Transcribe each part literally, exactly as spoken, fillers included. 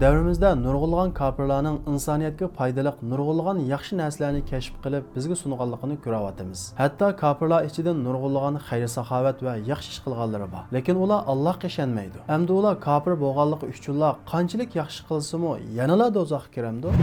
دەۋرىمىزدە نۇرغۇنلىغان كاپىرلارنىڭ ئىنسانىيەتكە پايدىلىق نۇرغۇنلىغان ياخشى نەرسىلەرنى كەشىپ قىلىپ، بىزگە سۇنغانلىقىنى كۆرۈۋاتىمىز. ھەتتا كاپىرلار ئىچىدىن نۇرغۇنلىغان خەير-ساخاۋەت ۋە ياخشى ئىش قىلغانلىرى بار. لېكىن ئۇلار ئاللاھقا ئىشەنمەيدۇ. ئەمدى ئۇلار كاپىر بولغانلىقى ئۈچۈنلا قانچىلىك ياخشى قىلسىمۇ، يەنىلا دوزاخقا كىرەمدۇ؟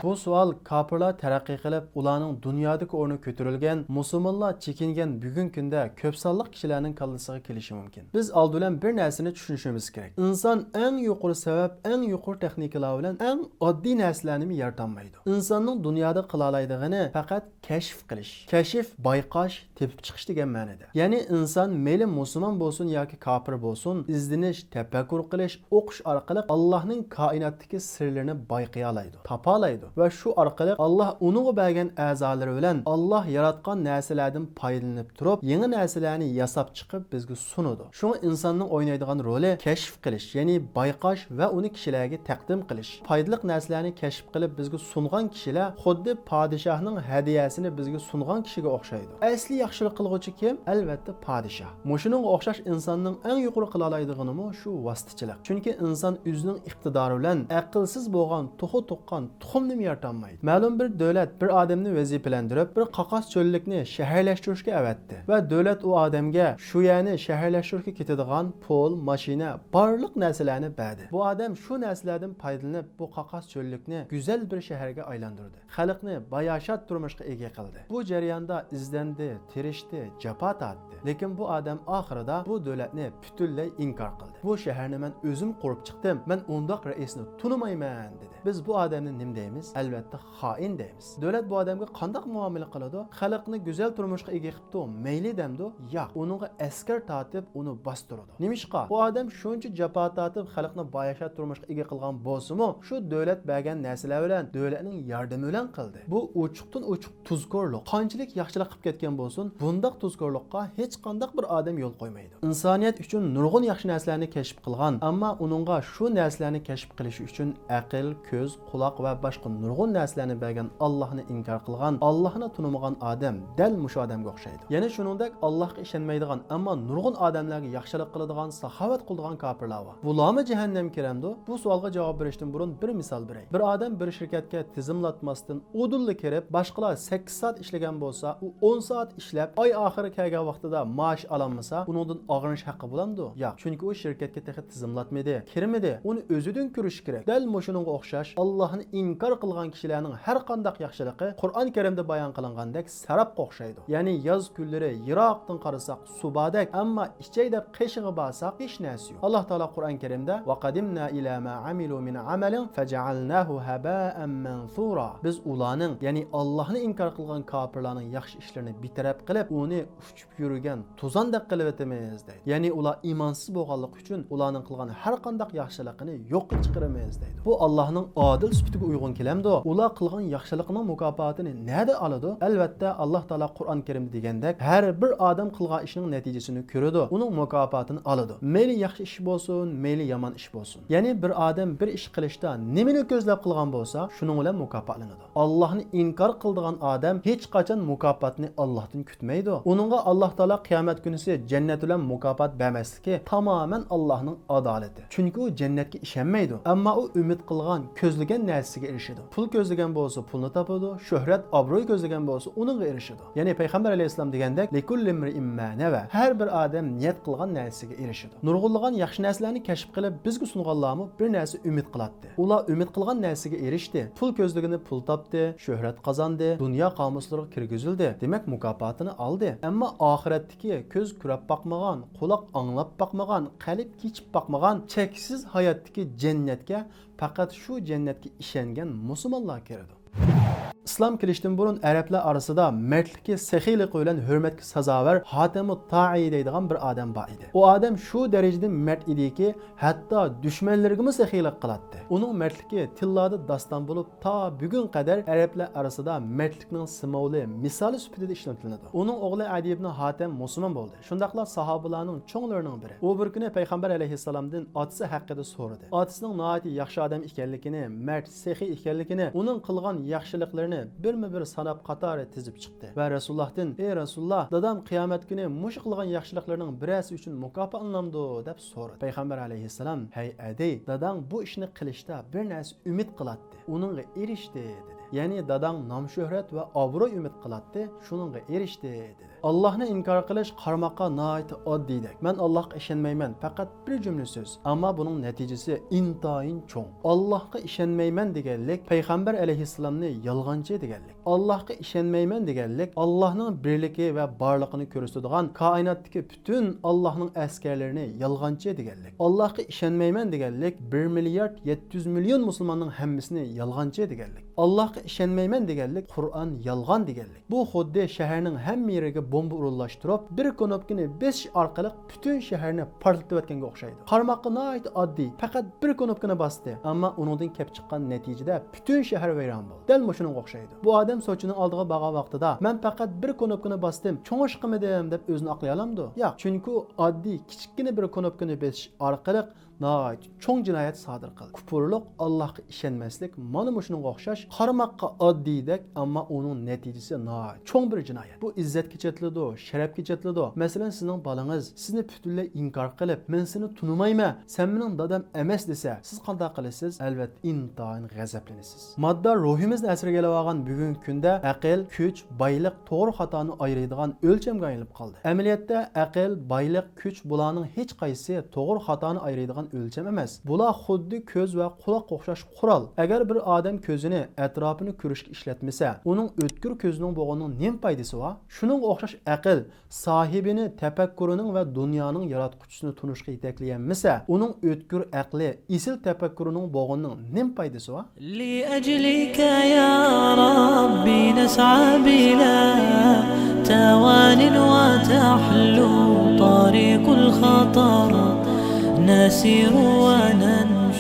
بۇ سوئال كاپىرلار تەرەققىي قىلىپ، ئۇلارنىڭ دۇنيادىكى ئورنى كۆتۈرۈلگەن، مۇسۇلمانلار چېكىنگەن بۈگۈنكى كۈندە كۆپ سانلىق كىشىلەرنىڭ كاللىسىغا كېلىشى مۇمكىن. بىز ئالدى بىلەن بىر نەرسىنى چۈشىنىشىمىز كېرەك. ئىنسان ئەڭ يۇقىرى سەۋەب، ئەڭ يۇقىرى تېخنىكىلار بىلەن ئەڭ ئاددىي نەرسىلەرنىمۇ يارىتالمايدۇ. ئىنساننىڭ دۇنيادا قىلالايدىغىنى پەقەت كەشىف قىلىش. كەشىف، بايقاش، تېپىپ چىقىش دېگەن مەنىدە. يەنى ئىنسان مەيلى مۇسۇلمان بولسۇن ياكى كاپىر بولسۇن، ئىزدىنىش، تەپەككۇر قىلىش، ئوقۇش ئارقىلىق ئاللاھنىڭ كائىناتتىكى سىرلىرىنى بايقىيالايدۇ، تاپالايدۇ ۋە شۇ ئارقىلىق ئاللاھ ئۇنىڭغا بەرگەن ئەزالىرى بىلەن ئاللاھ ياراتقان نەرسىلەردىن پايدىلىنىپ تۇرۇپ، يېڭى نەرسىلەرنى ياساپ چىقىپ بىزگە سۇنىدۇ. شۇڭا ئىنساننىڭ ئوينايدىغان رولى كەشىف قىلىش، يەنى بايقاش ۋە ئۇنى كىشىلەرگە تەقدىم قىلىش. پايدىلىق نەرسىلەرنى كەشىپ قىلىپ بىزگە سۇنغان كىشىلەر خۇددى پادىشاھنىڭ ھەدىيەسىنى بىزگە سۇنغان كىشىگە ئوخشايدۇ. ئەسلى ياخشىلىق قىلغۇچى كىم؟ ئەلۋەتتە، پادىشاھ. مۇشۇنىڭغا ئوخشاش ئىنساننىڭ ئەڭ يۇقىرى قىلالايدىغىنىمۇ شۇ ۋاسىتىچىلىق. چۈنكى ئىنسان ئۆزىنىڭ ئىقتىدارى بىلەن ئەقىلسىز بولغان، توخۇ تۇغقان تۇخۇمنىمۇ يارىتالمايدۇ. مەلۇم بىر دۆلەت بىر ئادەمنى ۋەزىپىلەندۈرۈپ، بىر قاقاس چۆللۈكنى شەھەرلەشتۈرۈشكە ئەۋەتتى ۋە دۆلەت ئۇ ئادەمگە شۇ يەرنى شەھەرلەشتۈرۈشكە كېتىدىغان پۇل، ماشىنا، بارلىق نەرسىلەرنى بەردى. بۇ ئادەم شۇ نەرسىلەردىن پايدىلىنىپ، بۇ قاقاس چۆللۈكنى گۈزەل بىر شەھەرگە ئايلاندۇردى. خەلقنى باياشات تۇرمۇشقا ئىگە قىلدى. بۇ جەرياندا ئىزدەندى، تىرىشتى، جاپا تارتتى. لېكىن بۇ ئادەم ئاخىرىدا بۇ دۆلەتنى پۈتۈنلەي ئىنكار قىلدى. بۇ شەھەرنى مەن ئۆزۈم قۇرۇپ چىقتىم. مەن ئۇنداق رەئىسنى تونۇمايمەن، دېدى. بىز بۇ ئادەمنى نېمە دەيمىز؟ ئەلۋەتتە، خائىن دەيمىز. دۆلەت بۇ ئادەمگە قانداق مۇئامىلە قىلىدۇ؟ خەلقنى گۈزەل تۇرمۇشقا ئىگە قىپتۇ، مەيلى دەمدۇ؟ ياق. ئۇنىڭغا ئەسكەر تارتىپ، ئۇنى باستۇرىدۇ. نېمىشقا؟ بۇ ئادەم شۇنچە جاپا تارتىپ، خەلقنى باياشات تۇرمۇشقا ئىگە قىلغان بولسىمۇ، شۇ دۆلەت بەرگەن نەرسىلەر بىلەن، دۆلەتنىڭ ياردىمى بىلەن قىلدى. بۇ ئوچۇقتىن ئوچۇق تۇزكورلۇق. قانچىلىك ياخشىلىق قىلىپ كەتكەن بولسۇن، بۇنداق تۇزكورلۇققا ھېچقانداق بىر ئادەم يول قويمايدۇ. ئىنسانىيەت ئۈچۈن نۇرغۇن ياخشى نەرسىلەرنى كەشىپ قىلغان، ئەمما ئۇنىڭغا شۇ نەرسىلەرنى كەشىپ قىلىش ئۈچۈن ئەقىل، كۆز، قۇلاق ۋە باشقا نۇرغۇن نەرسىلەرنى بەرگەن ئاللاھنى ئىنكار قىلغان، ئاللاھنى تونۇمىغان ئادەم دەل مۇشۇ ئادەمگە ئوخشايدۇ. يەنە شۇنىڭدەك ئاللاھقا ئىشەنمەيدىغان، ئەمما نۇرغۇن ئادەملەرگە ياخشىلىق قىلىدىغان، ساخاۋەت قىلىدىغان كاپىرلار بار. بۇلارمۇ جەھەننەمگە كىرەمدۇ؟ بۇ سوئالغا جاۋاب بېرىشتىن بۇرۇن بىر مىسال بېرەي. بىر ئادەم بىر شىركەتكە تىزىملاتماستىن ئۇدۇللا كىرىپ، باشقىلار سەككىز سائەت ئىشلىگەن بولسا، ئۇ ئون سائەت ئىشلەپ، ئاي ئاخىرى كەلگەن ۋاقتىدا مائاش ئالالمىسا، ئۇنىڭدىن ئاغرىنىش ھەققى بولامدۇ؟ ياق. چۈنكى ئۇ شىركەتكە تېخى تىزىملاتمىدى، كىرمىدى. ئۇنى ئۆزىدىن كۆرۈش كېرەك. دەل مۇشۇنىڭغا ئوخشاش، ئاللاھنى ئىنكار قىلغان كىشىلەرنىڭ ھەر قانداق ياخشىلىقى قۇرئان كەرىمدە بايان قىلىنغاندەك سەرابقا ئوخشايدۇ. يەنى ياز كۈنلىرى يىراقتىن قارىساق سۇ باردەك، ئەمما ئىچەي دەپ قېشىغا بارساق، ھېچ نەرسە يوق. ئاللاھ تائالا قۇرئان كەرىمدە، «وَقَدِمْنَا إِلَىٰ مَا عَمِلُوا مِنْ عَمَلٍ فَجَعَلْنَاهُ هَبَاءً مَنْثُورًا.» بىز ئۇلارنىڭ، يەنى ئاللاھنى ئىنكار قىلغان كاپىرلارنىڭ ياخشى ئىشلىرىنى بىتەرەپ قىلىپ، ئۇنى ئۇچۇپ يۈرگەن توزاندەك قىلىۋېتىمىز، دەيدۇ. يەنى ئۇلار ئىمانسىز بولغانلىقى ئۈچۈن ئۇلارنىڭ قىلغان ھەر قانداق ياخشىلىقىنى يوققا چىقىرىمىز، دەيدۇ. بۇ ئاللاھنىڭ ئادىل سۈپىتىگە ئۇيغۇن كېلەمدۇ؟ ئۇلار قىلغان ياخشىلىقىنىڭ مۇكاپاتىنى نەدە ئالىدۇ؟ ئەلۋەتتە، ئاللاھ تائالا قۇرئان كەرىمدە دېگەندەك، ھەر بىر ئادەم قىلغان ئىشىنىڭ نەتىجىسىنى كۆرىدۇ، ئۇنىڭ مۇكاپاتىنى ئالىدۇ. مەيلى ياخشى ئىش بولسۇن، مەيلى يامان ئىش بولسۇن. يەنى بىر ئادەم بىر ئىش قىلىشتا نېمىنى كۆزلەپ قىلغان بولسا، شۇنىڭ بىلەن مۇكاپاتلىنىدۇ. ئاللاھنى ئىنكار قىلىدىغان ئادەم ھېچقاچان مۇكاپاتنى ئاللاھتىن كۈتمەيدۇ. ئۇنىڭغا ئاللاھ تائالا قىيامەت كۈنىسى جەننەت بىلەن مۇكاپات بەرمەسلىكى تامامەن ئاللاھنىڭ ئادالىتى. چۈنكى ئۇ جەننەتكە ئىشەنمەيدۇ. ئەمما ئۇ ئۈمىد قىلغان، كۆزلىگەن نەرسىسىگە ئېرىشىدۇ. پۇل كۆزلىگەن بولسا پۇلنى تاپىدۇ، شۆھرەت، ئابرۇي كۆزلىگەن بولسا ئۇنىڭغا ئېرىشىدۇ. يەنى پەيغەمبەر ئەلەيھىسسالام دېگەندەك، «لِكُلِّ امْرِئٍ مَا نَوَى.» ھەر بىر ئادەم نىيەت قىلغان نەرسىسىگە ئېرىشىدۇ. نۇرغۇنلىغان ياخشى نەرسىلەرنى كەشىپ قىلىپ، بىزگە سۇنغانلارمۇ بىر نەرسە ئۈمىد قىلاتتى. ئۇلار ئۈمىد قىلغان نەرسىگە ئېرىشتى. پۇل كۆزلىگىنى پۇل تاپتى، شۆھرەت قازاندى، دۇنيا قامۇسلىرىغا كىرگۈزۈلدى. دېمەك، مۇكاپاتىنى ئالدى. ئەمما ئاخىرەتتىكى كۆز كۆرۈپ باقمىغان، قۇلاق ئاڭلاپ باقمىغان، قەلب كېچىپ باقمىغان چەكسىز ھاياتتىكى جەننەتكە پەقەت شۇ جەننەتكە ئىشەنگەن مۇسۇلمانلار كىرىدۇ. ئىسلام كېلىشتىن بۇرۇن ئەرەبلەر ئارىسىدا مەردلىكى، سېخىيلىقى بىلەن ھۆرمەتكە سازاۋەر ھاتىمۇت تائىي دەيدىغان بىر ئادەم بار ئىدى. ئۇ ئادەم شۇ دەرىجىدە مەرد ئىدىكى، ھەتتا دۈشمەنلىرىگىمۇ سېخىيلىق قىلاتتى. ئۇنىڭ مەردلىكى تىللادا داستان بولۇپ، تا بۈگۈن قەدەر ئەرەبلەر ئارىسىدا مەردلىكنىڭ سىمۋولى، مىسالى سۈپىتىدە ئىشلىتىلىدۇ. ئۇنىڭ ئوغلى ئەدى ئىبنى ھاتەم مۇسۇلمان بولدى. شۇنداقلا ساھابىلارنىڭ چوڭلىرىنىڭ بىرى. ئۇ بىر كۈنى پەيغەمبەر ئەلەيھىسسالامدىن ئاتىسى ھەققىدە سورىدى. ئاتىسىنىڭ ناھايىتى ياخشى ئادەم ئىكەنلىكىنى، مەرد، سېخىي ئىكەنلىكىنى، ئۇنىڭ قىلغان ياخشىلىقلىرىنى بىرمۇ بىر ساناپ قاتارى تىزىپ چىقتى ۋە رەسۇلۇللاھتىن، ئى رەسۇلۇللاھ، دادام قىيامەت كۈنى مۇشۇ قىلغان ياخشىلىقلىرىنىڭ بىرەرسى ئۈچۈن مۇكاپاتلىنامدۇ؟ دەپ سورىدى. پەيغەمبەر ئەلەيھىسسالام، ھەي ئەدەي، داداڭ بۇ ئىشنى قىلىشتا بىر نەرسە ئۈمىد قىلاتتى، ئۇنىڭغا ئېرىشتى، دېدى. يەنى داداڭ نام-شۆھرەت ۋە ئابرۇي ئۈمىد قىلاتتى، شۇنىڭغا ئېرىشتى، دېدى. ئاللاھنى ئىنكار قىلىش قارىماققا ناھايىتى ئاددىيدەك. مەن ئاللاھقا ئىشەنمەيمەن، پەقەت بىر جۈملە سۆز. ئەمما بۇنىڭ نەتىجىسى ئىنتايىن چوڭ. ئاللاھقا ئىشەنمەيمەن دېگەنلىك پەيغەمبەر ئەلەيھىسسالامنى يالغانچى دېگەنلىك. ئاللاھقا ئىشەنمەيمەن دېگەنلىك ئاللاھنىڭ بىرلىكى ۋە بارلىقىنى كۆرسىتىدىغان كائىناتتىكى پۈتۈن ئاللاھنىڭ ئەسكەرلىرىنى يالغانچى دېگەنلىك. ئاللاھقا ئىشەنمەيمەن دېگەنلىك بىر مىليارد يەتتە يۈز مىليون مۇسۇلماننىڭ ھەممىسىنى يالغانچى دېگەنلىك. ئاللاھقا ئىشەنمەيمەن دېگەنلىك قۇرئان يالغان دېگەنلىك. بۇ خۇددى شەھەرنىڭ ھەممە يېرىگە بومبا ئورۇنلاشتۇرۇپ، بىر كۇنۇپكىنى بېسىش ئارقىلىق پۈتۈن شەھەرنى پارتلىتىۋەتكەنگە ئوخشايدۇ. قارىماققا ناھايىتى ئاددىي، پەقەت بىر كۇنۇپكىنى باستى، ئەمما ئۇنىڭدىن كەپ چىققان نەتىجىدە پۈتۈن شەھەر ۋەيران بولدى. دەل مۇشۇنىڭغا ئوخشايدۇ. بۇ ئادەم سوتچىنىڭ ئالدىغا بارغان ۋاقتىدا، مەن پەقەت بىر كۇنۇپكىنى باستىم، چوڭ ئىش قىلمىدىم، دەپ ئۆزىنى ئاقلىيالامدۇ؟ ياق، چۈنكى ئۇ ئاددىي، كىچىككىنە بىر كۇنۇپكىنى بېسىش ئارقىلىق ناھايىتى چوڭ جىنايەت سادىر قىلدى. كۇپۇرلۇق، ئاللاھقا ئىشەنمەسلىك مانا مۇشۇنىڭغا ئوخشاش، قارىماققا ئاددىيدەك، ئەمما ئۇنىڭ نەتىجىسى ناھايىتى چوڭ بىر جىنايەت. بۇ ئىززەتكە چېتىلىدۇ، شەرەپكە چېتىلىدۇ. مەسىلەن، سىزنىڭ بالىڭىز سىزنى پۈتۈنلەي ئىنكار قىلىپ، مەن سېنى تونۇمايمەن، سەن مېنىڭ دادام ئەمەس دېسە، سىز قانداق قىلىسىز؟ ئەلۋەتتە، ئىنتايىن غەزەپلىنىسىز. ماددا روھىمىزنى ئەسىرگە ئېلىۋالغان بۈگۈنكى كۈندە ئەقىل، كۈچ، بايلىق توغرا خاتانى ئايرىيدىغان ئۆلچەمگە ئايلىنىپ قالدى. ئەمەلىيەتتە ئەقىل، بايلىق، كۈچ بۇلارنىڭ ھېچقايسىسى توغرا خاتانى ئايرىيدىغان ئۆلچەم ئەمەس. بۇلار خۇددى كۆز ۋە قۇلاققا ئوخشاش قورال. ئەگەر بىر ئادەم كۆزىنى ئەتراپىنى كۆرۈشكە ئىشلەتمىسە، ئۇنىڭ ئۆتكۈر كۆزىنىڭ بولغىنىنىڭ نېمە پايدىسى بار؟ شۇنىڭغا ئوخشاش ئەقىل، ساھىبىنى تەپەككۇرىنىڭ ۋە دۇنيانىڭ ياراتقۇچىسىنى تونۇشقا يېتەكلىيەلمىسە، ئۇنىڭ ئۆتكۈر ئەقلى، ئېسىل تەپەككۇرىنىڭ بولغىنىنىڭ نېمە پايدىسى بار؟ لأجلك يا ربي نسعى بلا توان وتحلو طريق الخطر نسير وننشو